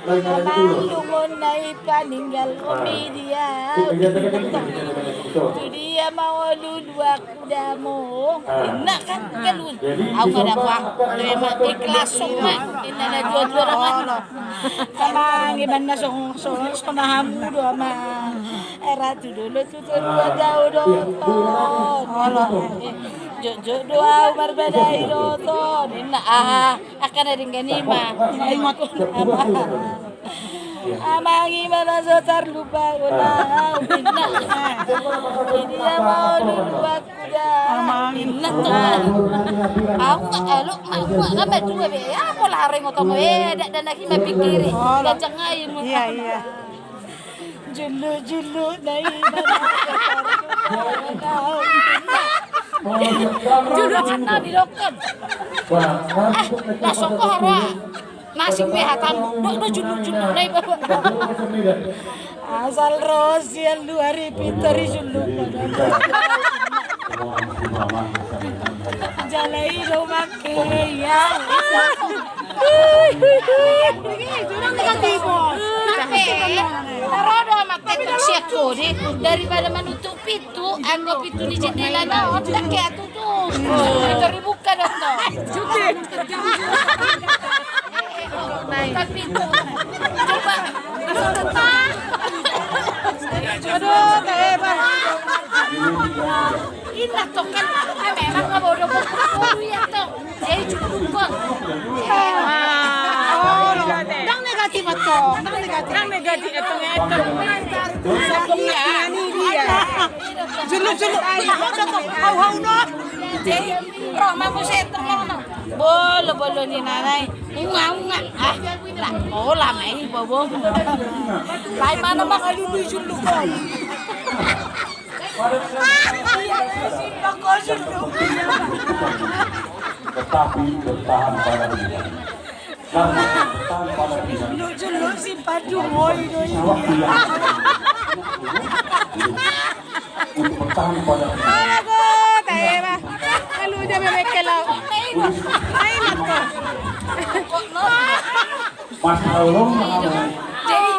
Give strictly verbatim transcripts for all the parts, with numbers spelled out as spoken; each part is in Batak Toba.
Amang dongan na i paninggal, ah, komedia. Tu dia ma olo luak kudamo. Ah. Inna kan, ah, galun. Jadi, au nga dapang. Ima ikhlas ma. Inna na jua-jua dongan. Amang, imanna song, song, song na hamu do, amang. Era tu dolo tu tolu, ah, dao do, iya, ton. Olo. Jotjot do au marbadai do, ton. Inna, ah. Angka na denggan i ma. Ingot. Amang, ima na so tarlupa, ah, au, inna. Di dia ma olo luak kudamo. Amang. Inna, ton. Au nga, elo ma, au nga, nga ma dua be. Ya, pola harengot au be. Dakdanak i ma pikiri. Olo. Gajang ai. Iya, iya. Juluk-juluk na i. Juluk na didokkon. Ah, langsung ko haro. Nasing be hatamu. Do, do juluk-juluk na i, bapak. Asal ro sian luar i pintor i juluk. Jala i do make, ya. Jurang negatif. Tapi, ro do amat tetok sian kode, daripada manutup pintu, anggo pintu ni jendela na on, ndang hea tutup. Pintu dibuka do, to. Buka pintu. Coba. Aduh, teh, Bang. Inna tong kan, eh, memang nga bodo, bodo, bodo, iya, tong. Jadi cukup, Bang. Ah, oh, ndang negatif, tong. Ndang negatif. Ndang negatif, tong, ya, tong. Iya. Ini dia. Juluk, juluk. Hau, hau, no. Jadi, ro ma muse, tong, no. Bolo, bolo ni nanai. Unga, unga. Ah, la, oh, lama i, bobo. Lai mana mangalului juluk, Bang. Tetapi bertahan pada pilihan. Karena bertahan pada pilihan. Lu, lu simpan dulu, woi, woi. Waktu yang untuk bertahan pada pilihan. Aduh, tahe, bah. Lalu dia memekkel, lau. Main apa? Mas Aulong, jadi,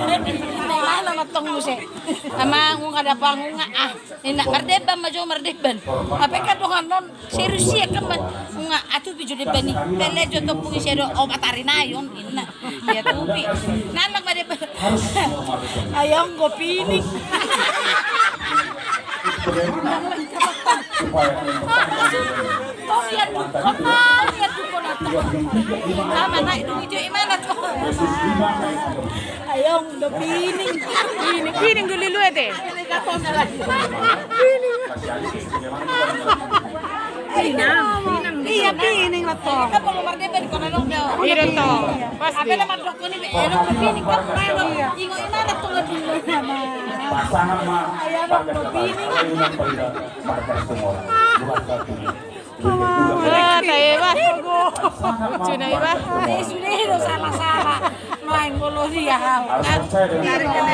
jadi, mana matong muse? Sama unga dapang unga, ah. Inna, mardeban ma jo, mardeban. Apa kan dongan non serius ia kan, unga atupi jo deban i. Pele jo topung isi do opat ari na i on, inna. Ia tupi. Nanang mardeban. Ayong go pining. Tong ia dukon, tong ia dukon, atau. Ama naik dulu itu, imana tuh? Ayong do pining. Pining, pining dulu lu ete. Iya, pining betul. Kan kalau mardeban, kalau dong, iya, betul. Pasti. Apa nama dokter ini, eh, dokter pining kan, iya. Ingo imana tuh lebih. Pasangan mah. Ayong do pining. Markas Tumor. Bukan satu. Ah, tahe, bah. Lucu na i, bah. Eh, sudah itu salah-salah. Main bola dia. Harus percaya dengan